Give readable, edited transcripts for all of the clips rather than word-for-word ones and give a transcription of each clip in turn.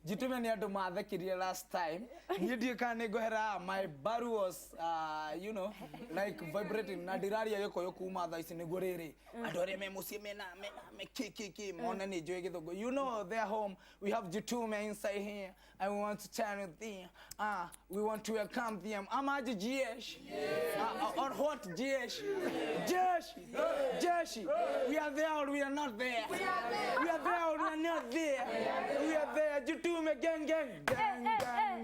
Jitume nĩ andũ mathekirie last time. Niĩ ndiũĩ kana nĩ ngũhera my baru was like vibrating na ndiraria gĩkũyũ kuma thaa ici nĩguo rĩrĩ andũ arĩa me mũciĩ mena mena me kĩ kĩ kĩ mone nĩ njũĩ gĩthũngũ. You know their home we have Jitume inside here and we want to tell you there we want to welcome them. Amaji GH. Or what GH? Jeshi. Jeshi. We are there or we are not there. We are there. We are there or we are not there. We are there. Jitume gang gang gang gang gang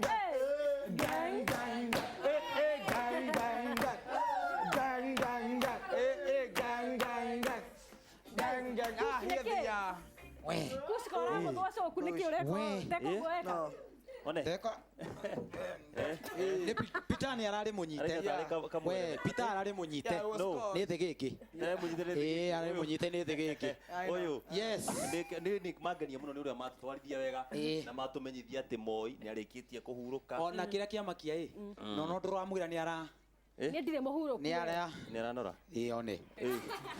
gang gang eh eh gang gang gang gang gang gang eh eh gang gang gang gang gang ah here they are. We. Kucika ũragũthwo coku nĩkĩ ũreka We. ndeka ũguo weka One. Ndeka. Nĩ Peter nĩ ararĩ mũnyite. Areka tarĩ kamwene. We, Peter ararĩ mũnyite. Yeah, it was No. called. Nĩ thĩ gĩkĩ. Nĩ mũnyite nĩ thĩ Ĩĩ, gĩkĩ. ararĩ mũnyite nĩ thĩ gĩkĩ. Ũyũ. Yes. Nĩ nĩ mangenia mũno nĩ ũrĩa matũtwarithia wega Ĩĩ. na matũmenyithia atĩ Moi nĩ arĩkĩtie kũhurũka. Ona kĩrĩa kĩamakia ĩ. No no ndũramwĩra nĩ ara niĩ ndirĩ mũhurũku nĩ ara Nĩ aranora. Ĩĩ one.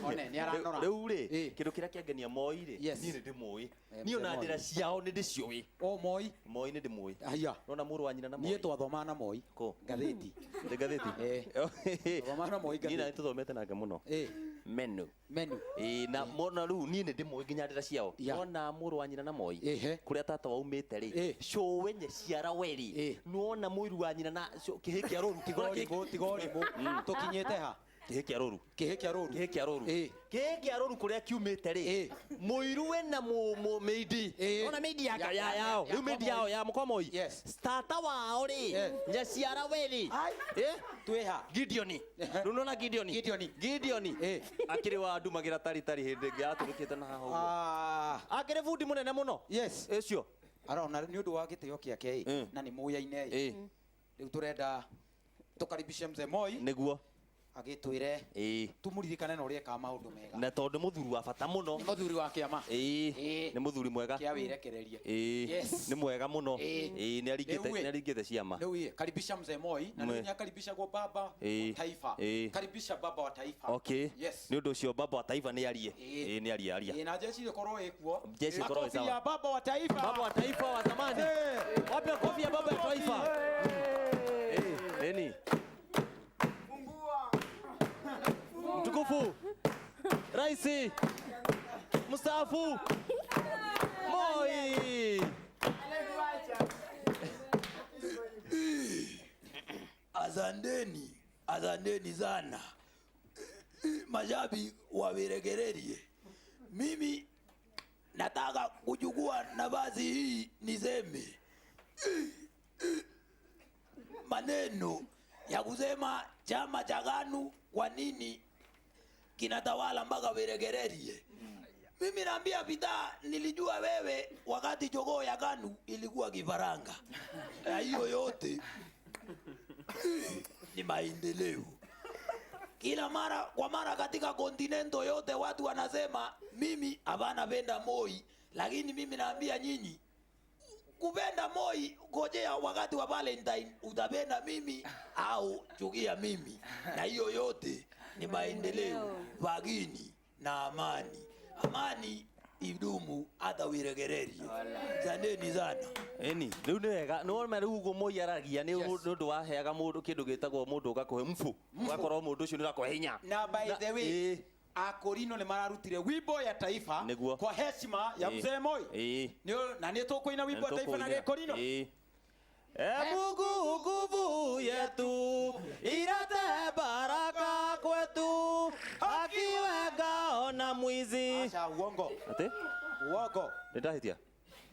One nĩ aranora. Rĩu rĩ Ĩĩ. kĩndũ kĩrĩa kĩangenia Moi rĩ Yes. niĩ nĩ ndĩmũĩ. Eh, Niĩ ona mzee Moi. njĩra ciao nĩ ndĩciũĩ. O Moi. Moi nĩ ndĩmũĩ. Haya. Nona mũrũ wa nyina na Moi. Niĩ twathomaga na Moi. Kũ? Ngathĩti. Nĩ ngathĩti. Ĩĩ. Twathomaga na Moi Niĩ na ngathĩti. nĩtũthomete nake mũno. Ĩĩ. Menu. Menu. Ĩĩ na mona rĩu niĩ nĩ ndĩmũĩ nginya ndĩra ciao. Yeah. Nona mũrũ wa nyina na Moi. Ĩhĩ. Kũrĩa tata waumĩte rĩ. Ĩĩ. Cũwe nyaciara we rĩ. Ĩĩ. Nĩwona mũiru wa nyina na kĩhĩ kĩa rũru. Tiga ũrimũ, tiga ũrimũ. Tũkinyĩte ha? Kĩhĩ kĩa rũru. Kĩhĩ kĩa rũru. Kĩhĩ kĩa rũru. Ĩĩ. Kĩhĩ kĩa rũru kũrĩa kiumĩte rĩ. Ĩĩ. Mũiru we na mĩindi. Ĩĩ. Ona mĩindi Ya- ya ya- yao. ya Rĩu mĩindi kwa yao Moi. ya mũkwa Moi. Yes. Tata wao rĩ. Eh. Nyaciara we rĩ. Ai. Ĩ? Twĩ ha? Gideoni. Ehe. Rĩu nĩwona Gideoni? Gideoni. Gideoni. Ĩ. Akĩrĩ wa ndumagĩra tari tari hĩndĩ ĩngĩ atũrũkĩte na haha ũguo. Ah. Akĩrĩ bundi mũnene mũno. Yes. Ũcio. Arona nĩ ũndũ wa gĩtĩo kĩake ĩ na nĩ mũyaine ĩ. Ĩ. Rĩu tũrenda tũkaribishe mzee Moi Nĩguo. agĩtwĩre Ĩ. tũmũririkane na ũrĩa ekaga maũndũ mega. Na tondũ mũthuri wa bata mũno. Nĩ mũthuri wa kĩama Ĩ. Ĩ. Nĩ mũthuri mwega. kĩa wĩrekereria. Ĩ. Yes. Nĩ mwega mũno. Ĩ. Ĩ nĩ aringĩte Rĩu ĩ. nĩ aringĩte ciama. Rĩu ĩ karibisha mzee Moi na Mwe. nĩ akaribishagwo baba wa Ĩ. taifa. Ĩ. Karibisha baba wa taifa. Okay. Yes. Nĩ ũndũ ũcio baba wa taifa nĩ arie. Ĩ. Ĩ nĩ arie aria. Ĩ, na jeshi ĩkorwo ĩkuo. Jeshi ĩkorwo ĩ Makofi sawa. ya baba wa taifa. Baba wa taifa wa zamani. Eh. Wapi makofi ya baba ya taifa? Eh, nini? Mtukufu Raisi mstaafu Moi. Asanteni, asanteni sana mashabiki wa Viregererie. Mimi nataka kuchukua nafasi hii niseme maneno ya kusema chama cha KANU kwa nini kinatawala mpaka Viregererie. Mimi naambia Peter, nilijua wewe wakati jogoo ya KANU ilikuwa kifaranga, na hiyo yote ni maendeleo. Kila mara kwa mara katika kontinento yote watu wanasema mimi hapana penda Moi, lakini mimi naambia nyinyi kupenda Moi, ngojea wakati wa Valentine utapenda mimi au chukia mimi, na hiyo yote ni maendeleo, bagini na amani. Amani idumu hata Wiregererie. Asanteni sana. Eni, rĩu nĩ wega nĩ wona rĩu ũguo Moi aragia nĩ Yes. ũndũ waheaga mũndũ kĩndũ gĩtagwo mũndũ ũgakũhe mfu ũgakorwo mũndũ ũcio nĩ ũrakũhe hinya Na by the way, Ĩ. Akorino nĩ mararutire wimbo ya taifa Nĩguo. kwa heshima ya Ĩ. mzee Moi. Ĩ. Na nĩ tũkũina wimbo wa taifa na Gĩkũrinũ. Ĩ. E Mungu nguvu yetu ilete baraka kwetu akiwe ngao na mwizi. Acha uongo. Ati? Uongo. Nĩndahĩtia?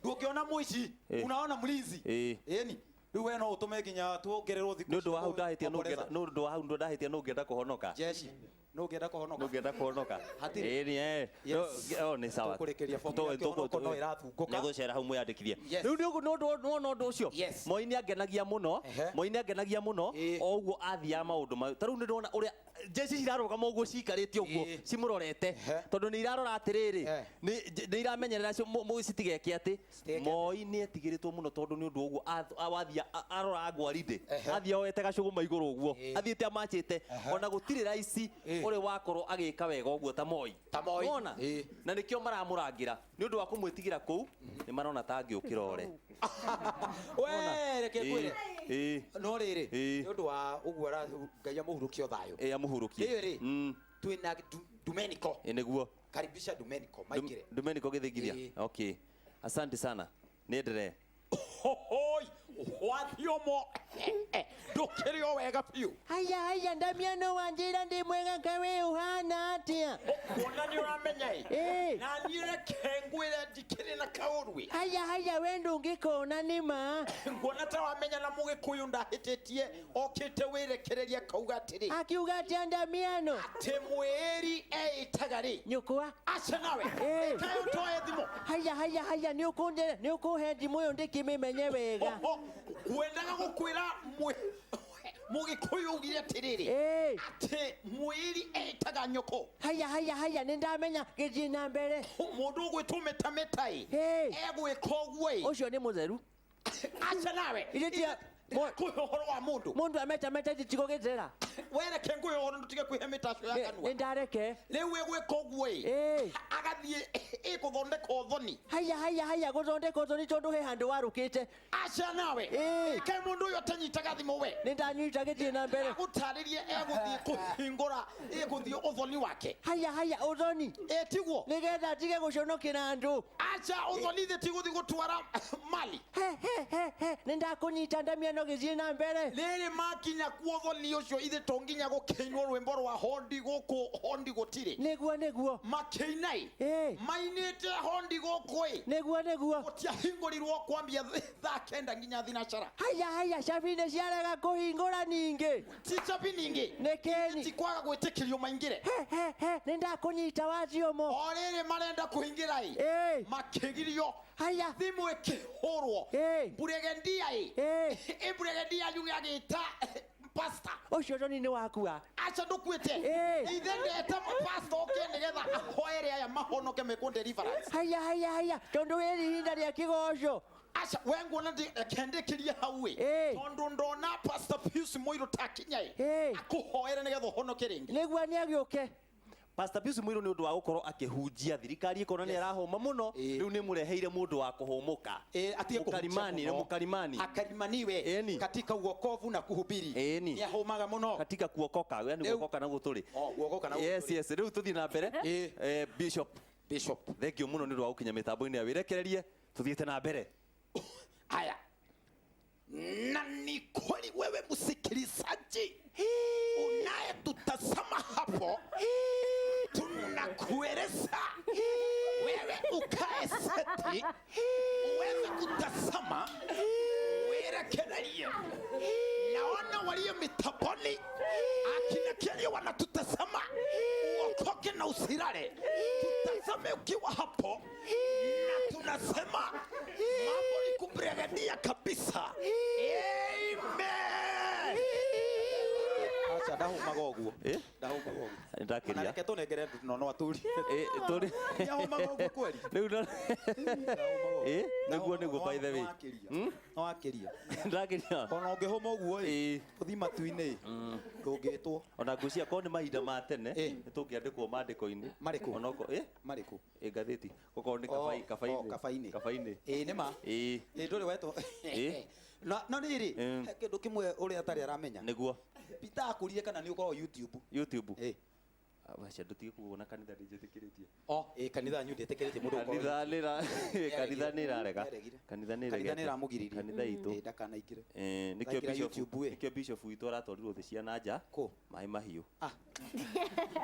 Ndũngĩona mũici, Ĩ. unaona mlinzi. Ĩ. Ĩni. Rĩu we no ũtũme nginya tuongererwo thikũ. Nĩ ũndũ wa hau ndahĩtia kuomboleza. nĩ ũndũ wa hau ndahĩtia nũ ũngĩenda kũhonoka. Jeshi. Nũ ũngĩenda kũhonoka? Nũ ũngĩenda kũhonoka. Hatirĩ. Ĩ nĩ eh. Yes. No, nĩ sawa. Tũkũrĩkĩria fomu ya kĩhonoko no ĩrathungũka. Nĩgũcera hau mwĩyandĩkithie. Yes. Rĩu nĩ ũguo nĩ ũndũ nĩwona ũndũ ũcio. Yes. Moi nĩ angenagia mũno. Ehe. Moi nĩ angenagia mũno. Ĩ. O ũguo athiaga maũndũ mau. Ta rĩu nĩ ndona ũrĩa Jeshi cirarũgama ũguo ciikarĩte ũguo Ĩĩ. cimũrorete Ehe. tondũ nĩ irarora atĩrĩrĩ Eh. nĩ iramenyerera citigeke atĩ Citigeke atĩ. Moi nĩ etigĩrĩtwo mũno tondũ nĩ ũndũ ũguo wathiĩ arora ngwarinde Ehe. athiĩ oete gacũgũma igũrũ ũguo Ĩĩ. athiĩte amachĩte Ehe. ona gũtirĩ raici Ĩĩ. ũrĩ wakorwo agĩka wega ũguo ta Moi. Ta Moi. Wona? Ĩĩ. Na nĩkĩo maramũrangĩra nĩ ũndũ wa kũmwĩtigĩra kũu nĩ marona ta angĩũkĩra ore. We reke ngwĩre. Ĩĩ. No rĩrĩ, Ĩĩ. nĩ ũndũ wa ũguo Ngai amũhurũkie o thayũ. Ĩĩ amũhurũkie. Rĩrĩ rĩ, twĩna Dumenico. Ĩĩ nĩguo. Karibisha Dumenico maingĩre. Dumenico gĩthingithia. Ĩĩ. Okay. Asante sana. Niendelee. Hohoi, wathiomo ndũkĩrĩ o wega biũ. Haya haya Ndamiano wa njĩra ndĩ mwega kawe ũhana atĩa? Kuona nĩ ũramenya ĩ. Ĩĩ. Na niĩ reke ngwĩre ndikĩrĩ na kaũru ĩ. Haya haya we ndũngĩkona nĩ ma. Nguona ta wamenya na mũgĩkũyũ ndahĩtĩtie okĩte wĩrekereria akauga atĩrĩ Akiuga atĩa Ndamiano? atĩ mwĩĩri eĩtaga rĩ Nyũkwa. aca nawe Ĩĩ. kaĩ ũtoe thimũ. Haya haya haya nĩ ũkũnjĩra nĩ ũkũhe ndimũ ĩyo ndĩkĩmĩmenye wega. Oho, ngwendaga gũkwĩra mũgĩkũyũ augire atĩrĩrĩ Ĩĩ. atĩ mwĩĩri eĩtaga nyũkũ. Haya haya haya nĩ ndamenya gĩthiĩ na mbere. Mũndũ ũgwĩtwo metameta ĩ Ĩĩ. egwĩka ũguo ĩ Ũcio nĩ mũtheru. aca nawe. Ithe ti- Ndĩrakũhe ũhoro wa mũndũ. Mũndũ ametameta gĩtigo gĩthera. Wereke ngũhe ũhoro ndũtige kwĩhe mĩtaco ya Nĩ kanua. ndareke. Rĩu ĩgwĩka ũguo ĩ Ĩĩ. agathiĩ ĩgũthondeka ũthoni. Haya haya haya gũthondeka ũthoni tondũ he handũ warũkĩte. Aca nawe. Ĩĩ. Kaĩ mũndũ ũyũ atanyitaga thimũ we. Nĩ ndanyita gĩthiĩ na mbere. Agũtarĩrie egũthiĩ kũhingũra ĩgũthiĩ ũthoni wake. Haya haya ũthoni. Ĩ tiguo. Nĩgetha atige gũconokera andũ. Aca ũthoni thĩ ti gũthiĩ gũtwara mali. He he he he nĩ ndakũnyita Ndamiano gĩthiĩ na mbere. Rĩrĩ makinya kuo ũthoni ũcio ithe to nginya gũkĩinwo rwĩmbo rwa hondi gũkũ hondi gũtirĩ. Nĩguo nĩguo. Makĩina ĩ. Ĩĩ. Mainĩte hondi gũkũ ĩ. Nĩguo nĩguo. Gũtiahingũrirwo kwambia thaa kenda nginya thinacara. Haya haya cabi nĩ ciarega kũhingũra ningĩ. Ti cabi ningĩ. Nĩ kĩni. Ti kwaga gwĩtĩkĩrio maingĩre. He he he nĩ ndakũnyita wathiomo. O rĩrĩ marenda kũingĩra ĩ. Ĩĩ. Makĩgirio. Haya. Thimũ ĩkĩhũrwo. Ĩĩ. Mburegendia ĩ. Ĩĩ. Ĩ mburegendia yuge agĩta pasta. Ũcio ũthoni nĩ wakua. Aca ndũkuĩte. Ĩĩ. Ithe ndeta pasta oke nĩgetha ahoere aya mahonoke mekwo deliverance. Haya haya haya tondũ wĩrĩ ihinda rĩa kĩgoco. Aca we nguona reke ndĩkĩrie hau ĩ. Ĩĩ. Tondũ ndona Pastor Pius Mũirũ takinya ĩ. Ĩĩ. Akũhoere nĩgetha ũhonoke rĩngĩ. Nĩguo nĩ agĩũke. Pastor Pius Muiru nĩ ũndũ wa gũkorwo akĩhunjia thirikari ĩkona nĩ arahũma mũno Ĩĩ. rĩu nĩ mũreheire mũndũ wa kũhũmũka. Eh, atige kũhunjia Mũkarimani, mũno. nĩ mũkarimani. Akarimaniwe Ĩni. katika uokovu na kuhubiri. Ĩni. Nĩ ahũmaga mũno. Katika kuokoka, yani Rĩu- guokoka na gũtũrĩ. Oh, guokoka na Yes, gũtũrĩ. yes, rĩu tũthiĩ na mbere. Ĩĩ. Bishop, Bishop. thank you mũno nĩ ũndũ wa gũkinya mĩtambo-inĩ ya wĩrekererie tũthiĩte na mbere. Haya, na ni kweli wewe msikilizaji unayetutazama hapo, tunakueleza wewe ukae seti uweze kutazama uirekererie. Naona walio mitamboni akina Kelly wanatutazama, uokoke na usilale, tutazame ukiwa hapo, na tunasema mambo ni kubregedia kabisa. Amen. Aca ndahũmaga ũguo. Eh? Ndahũmaga ũguo. Nĩ ndakĩria. Ona reke tũnengere no no aturi. Eh, tũrĩ Nĩahũmaga ũguo kweli? Rĩu no Eh, nĩguo nĩguo by the way. No wakĩria. Ndakĩria. Ona ũngĩhũma ũguo ĩ, Ĩĩ. ũthiĩ matu-inĩ ĩ, ndũngĩtwo. Ona ngwĩciria korwo nĩ mahinda ma tene Ĩĩ. nĩ tũngĩandĩkwo maandĩko-inĩ. Marĩkũ? Onoko eh Marĩkũ? ĩ ngathĩti. Gũkorwo nĩ Oh, kabai kabainĩ. oh, kabainĩ. Kabainĩ. Ĩĩ nĩ ma. Ĩĩ. Ĩĩ ndũrĩ wetwo. Ĩĩ. No rĩrĩ, Mm. he kĩndũ kĩmwe ũrĩa atarĩ aramenya. Nĩguo. Peter akũrire kana nĩ ũkoragwo YouTube. YouTube. Ĩĩ. Aca ndũtige kuona kanitha ndĩnjĩtĩkĩrĩtie. Oh, ĩĩ kanitha yanyu ndĩtĩkĩrĩtie mũndũ gũkorwo Kanitha nĩ kanitha nĩ ĩrarega. Nĩaregire. Kanitha nĩ Kanitha ĩregete. nĩ ĩramũgiririe. Kanitha itũ. Ĩĩ ndakanaingĩre. Eh, nĩkĩo Ndaingĩra bishop YouTube ĩ. nĩkĩo bishop witũ aratwarirwo thĩ cia na nja. Kũ? Maĩ mahiũ. Ah.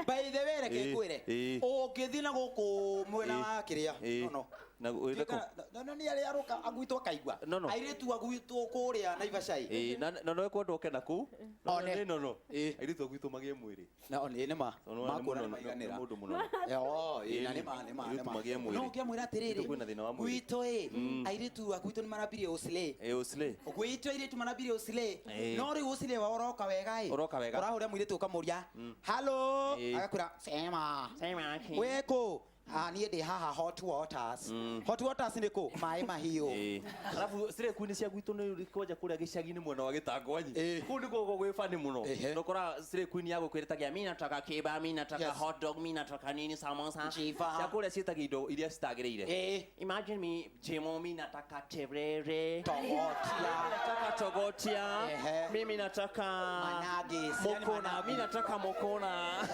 By the way, reke Ĩĩ, ngwĩre ĩĩ. ũngĩthiĩ na gũkũ mwena Ĩĩ, wa kĩrĩa ĩĩ. no no Na wĩna kũ? No nĩ arĩa aroka agwitwo akaigua. No, no. Airĩtu agwitwo kũrĩa Naivasha ĩ. Ĩĩ, na no ekwenda oke na kũu. No, One. nĩ nono. Ĩĩ. Airĩtu a gwitũ magĩe mwĩrĩ. Na nĩ nĩ ma. Tondũ nĩ Makuona nĩ mũnono, maiganĩra. nĩ mũndũ mũnono. Ĩĩ, Ĩĩ, na nĩ ma nĩ ma nĩ airĩtu ma. magĩe mwĩrĩ. No ũngĩamwĩra atĩrĩrĩ. Gwitũ kwĩna thĩna wa mwĩrĩ. Gwitũ ĩ, airĩtu a gwitũ nĩ marambirie ũcilĩ. Ĩĩ, ũcilĩ. Gwitũ airĩtu marambirie ũcilĩ. Ĩĩ. No rĩu ũcilĩ wao ũroka wega ĩ. Ũroka wega. Ũrahũra mũirĩtu ũkamũria, "Hello." Ĩĩ. Agakwĩra, "Sema." Wĩ kũ? Ah, niĩ ndĩ haha Hot Waters. Hot Waters nĩ kũ? Maĩ mahiũ. Ĩĩ. Alafu zile queen cia gwitũ nĩ kwanja kũrĩa gĩcagi-inĩ mwena wa Gĩtangwanyi. Ĩĩ. Kũu nĩkuo gũkoragwo gwĩ funny mũno. Ehe. Ndũkoraga zile queen ya gũkwĩrĩtagia mi nataka keba, mi nataka Yes. hot dog, mi nataka nini samosa. Njiva. Cia kũrĩa ciĩtagia indo iria citagĩrĩire. Ĩĩ. Imagine me, Jimo, mi nataka terere. Togotia. Nataka togotia. Ehe. Mimi nataka Managis. Yani Mokona. managu. Mi nataka mokona.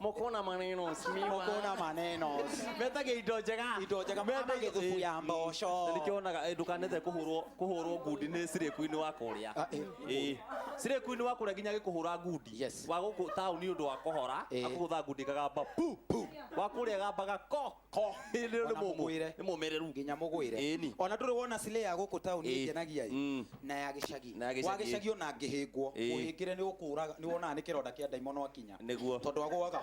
Mokona maneno. Smiwa. Mokona maneno. Metagia indo njega. Indo njega, Metagia- ama gĩthubu ya mboco. Na nĩkĩo wonaga ndũkanete kũhũrwo ngundi nĩ Slay Queen wa kũrĩa. Ah, eh. Ĩĩ. Slay Queen wa kũrĩa nginya agĩkũhũra ngundi. Yes. Wa gũkũ taũni ũndũ wa kũhora, Ĩĩ. akũgũtha ngundi kagamba pu pu. Wa kũrĩa gambaga ko Ko. Ĩĩ, nĩ Ona mũmũ. mũgwĩre. Nĩ mũmĩrĩru. Nginya mũgwĩre. Ĩni. Ona ndũrĩ wona cile ya gũkũ taũni Ĩĩ. ĩngenagia ĩ. Mm. Na ya gĩcagi. Na ya gĩcagi. Wa gĩcagi ona angĩhĩngwo. Ĩĩ. Ũhĩngĩre nĩ ũkũraga nĩ wonaga nĩ kĩronda kĩa ndaimono akinya. Nĩguo. Tondũ agũaga.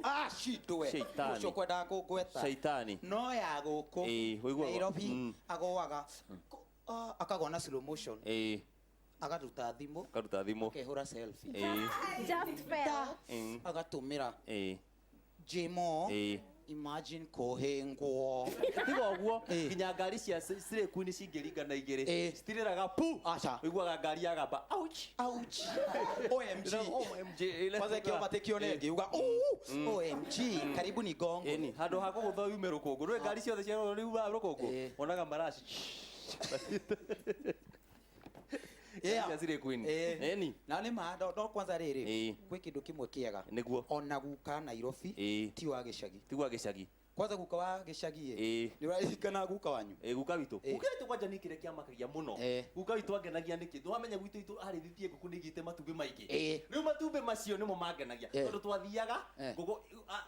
Ah, shitwe. Shaitani. Ũcio kwendaga kũngweta. Shaitani. No ya gũkũ. Ĩĩ, ũiguaga. Nairobi Mm. agũaga. Akagwa na slow motion. Ĩĩ. Agaruta thimũ. Karuta thimũ. Akehũra selfie. Ĩĩ. Just fell. Mm. Agatũmĩra Ĩĩ. Jimo. Ĩĩ. Imagine kũhĩngwo. Tiga ũguo Ĩĩ. nginya ngari cia Slay Queen cingĩringana igĩrĩ Ĩĩ. citirĩraga pu. Aca. Ũiguaga ngari yagamba ouch. Ouch. OMG. OMG. Kwanza ikiomba tikione ngiuga OMG karibu ni gongo. Ĩni, handũ ha kũgũtha yume rũkũngũ. Nĩũĩ ngari ciothe cia riumaga rũkũngũ. Ĩĩ. Wonaga maraci. Yeah. Cia Slay Queen. Ĩĩ. Ĩni. Na nĩ ma no kwanza rĩrĩ Ĩĩ. gwĩ kĩndũ kĩmwe kĩega. Nĩguo. Ona guka Nairobi Ĩĩ. ti wa gĩcagi. Tigwa gĩcagi. Kwanza guka wa gĩcagi ĩ. Ĩĩ. Nĩ ũraririkana guka wanyu? Ĩĩ, guka witũ. Ĩĩ. Guka witũ kwanja nĩ kĩrĩa kĩamakagia mũno. Ĩĩ. Guka witũ angenagia nĩkĩ? Nĩwamenya gwitũ itũ arĩithĩtie ngũkũ nĩ igĩte matumbĩ maingĩ. Ĩĩ. Rĩu matumbĩ macio nĩmo mangenagia. Ĩĩ. Tondũ twathiaga Ĩĩ. ngũkũ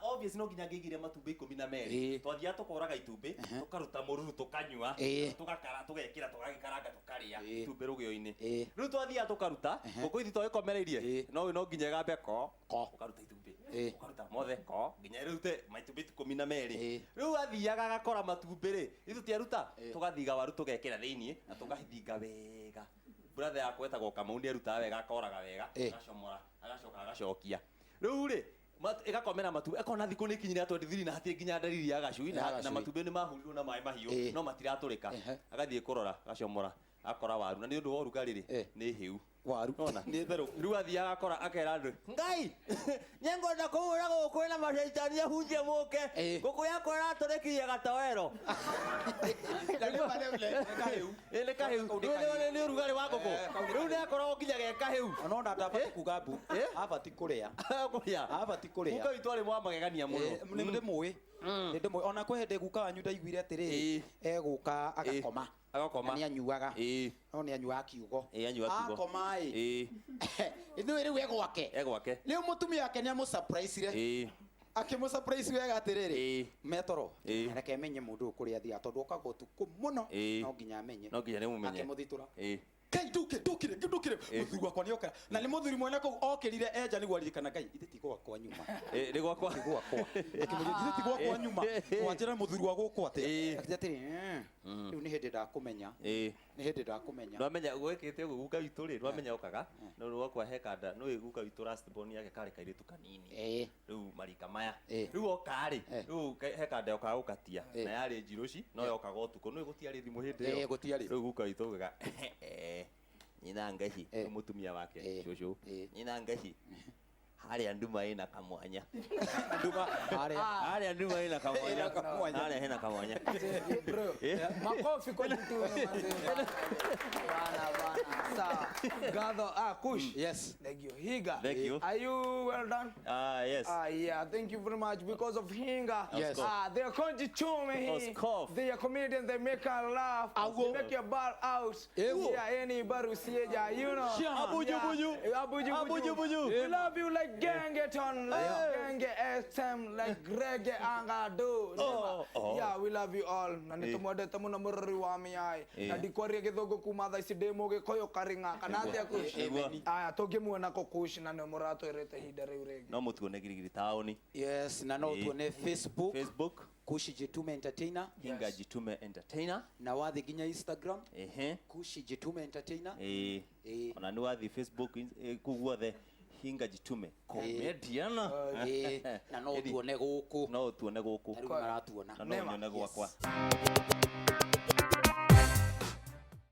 obvious no nginya ngĩigire matumbĩ 12. Ĩĩ. Twathiaga tũkoraga itumbĩ, tũkaruta mũruru tũkanyua, Ĩĩ. tũgakara tũgekĩra tũgagĩkaranga tũkarĩa Ĩĩ. itumbĩ rũgĩo-inĩ. Ĩĩ. Rĩu twathiaga tũkaruta, ngũkũ ithu twagĩkomereirie, Ĩĩ. no no nginya ĩgambe ko, Ko. ũkaruta itumbĩ. Ĩĩ. Ũkaruta mothe ko, nginya ĩrute matumbĩ 12. Ĩĩ. Rĩu athiaga agakora matumbĩ rĩ, ithu tiaruta, Ĩĩ. tũgathiga waru tũgekĩra thĩiniĩ na tũgathinga wega. Brother yakwa etagwo Kamau nĩ arutaga wega akoraga wega, Ĩĩ. agacomora, agacoka agacokia. Rĩu rĩ, ĩgakomera matumbĩ, ĩkona thikũ nĩ ikinyire 23 na hatirĩ nginya ndariri ya gacui Ya na gacui. matumbĩ nĩ mahurirwo na maĩ mahiũ Ĩĩ. no matiratũrĩka. Ehe. Agathiĩ kũrora, agacomora, akora waru na nĩ ũndũ wa ũrugarĩ rĩ, Ĩĩ. nĩ hĩu. Waru. Nona? Nĩ therũku. Rĩu athiaga akora akera andũ, Ngai, nĩngwenda kũhũra gũkũ na macaitani ahunjie mũke. Ĩĩ. Ngũkũ yakwa ĩratũrĩkirie gatoero. Na nĩ ma nĩ kahĩu. Ĩĩ nĩ kahĩu. Kau nĩ Rĩu kahĩu. nĩ ũrugarĩ wa ngũkũ. Eh, kau nĩ Rĩu kahĩu. nĩ akoragwo nginya ge kahĩu. Ona ndabati kuga mbu. Ĩĩ. Abati kũrĩa. Kũrĩa. Abati kũrĩa. Guka witũ arĩ wa magegania mũno. Nĩ ndĩmũĩ. Nĩ ndĩmũĩ. Ona kwĩ hĩndĩ guka wanyu ndaiguire atĩrĩrĩ Ĩĩ. egũka agakoma. Agakoma. Na nĩ anyuaga. Ĩĩ. No nĩ anyuaga kiugo. Ĩĩ, anyuaga kiugo. Akoma ĩ. Ĩĩ. Ithuĩ rĩu e gwake. E gwake. Rĩu mũtumia wake nĩ amũsurprise-ire. Ĩĩ. Akĩmũsurprise wega atĩrĩrĩ. Ĩĩ. Metoro. Ĩĩ. Reke menye mũndũ ũyũ kũrĩa athiaga tondũ okaga ũtukũ mũno. Ĩĩ. No nginya amenye. No nginya nĩmũmenye. Akĩmũthitũra. Ĩĩ. Ngai ndũkire ndũkire Ĩĩ. mũthuri wakwa nĩokĩra na nĩ mũthuri mwene kũu okĩrire enja nĩguo aririkana Ngai ithe ti gwakwa nyuma Ĩĩ, nĩ gwakwa. ti gwakwa akĩmũria ithe ti gwakwa nyuma wanjĩra mũthuri wa gũkũ atĩa Ĩĩ. akĩnjĩra atĩrĩ rĩu nĩ hĩndĩ ndakũmenya Ĩĩ. nĩ hĩndĩ ndakũmenya Nwamenya gwĩkĩte ũguo guka witũ rĩ, nwamenya okaga, no rĩ gwakwa he kanda, nĩũĩ guka witũ last born yake karĩ kairĩtu kanini. Ĩĩ. Rĩu marika maya. Ĩĩ. Rĩu oka rĩ, Ĩĩ. rĩu he kanda yokaga gũkatia, Ĩĩ. na yarĩ njiroci, no yokaga ũtukũ, nĩũĩ gũtiarĩ thimũ hĩndĩ Ĩĩ, ĩyo. gũtiarĩ. Rĩu guka witũ augaga, nyina Ngai, Ĩĩ. nĩ mũtumia wake, Ĩĩ. cũcũ, Ĩĩ. nyina Ngai, harĩa nduma ĩna kamwanya. nduma harĩa Harĩa nduma ĩna kamwanya. Ĩna kamwanya. Harĩa hena kamwanya. Bro, makofi kwa jitume manze. Bana bana. Sawa. Gatho, Kush. Yes. Thank you. Higa. Thank you. Are you well done? Yes. Yeah, thank you very much. Because of Hinga, Yes. They are Konji Of They are comedians, they make us laugh. They make your ball out. Ewo. Yeah, any baru sieja, you know. Yeah. Abuju buju. Abuju Abuju buju. buju. We love you like Let's gang it on, let's gang it SM like reggae angado. Oh, oh. Yeah, we love you all. Na nĩ tũmwendete mũno mũrori wa mĩaĩ. Na ndikwaria gĩthũngũ kuma thaa ici ndĩ mũgĩkũyũ karing'a kana atĩa Kush? Nĩguo. Aya, tũngĩmuona kũ Kush na nĩ mũratwĩrĩte ihinda rĩu rĩngĩ. No mũtuone Girigiri taũni. Yes, na no tuone Facebook, Facebook Kushi Jitume Entertainer, Hinga Jitume Entertainer. Na wathi nginya Instagram, Ehe. Kushi Jitume Entertainer. Ĩĩ. Ĩĩ. Ona nĩ wathiĩ Facebook kũu guothe Hinga Jitume Comedian. Ĩĩ, na no tuone gũkũ. No tuone gũkũ. Ta rĩu maratuona. Na no nyone gwakwa. Yes.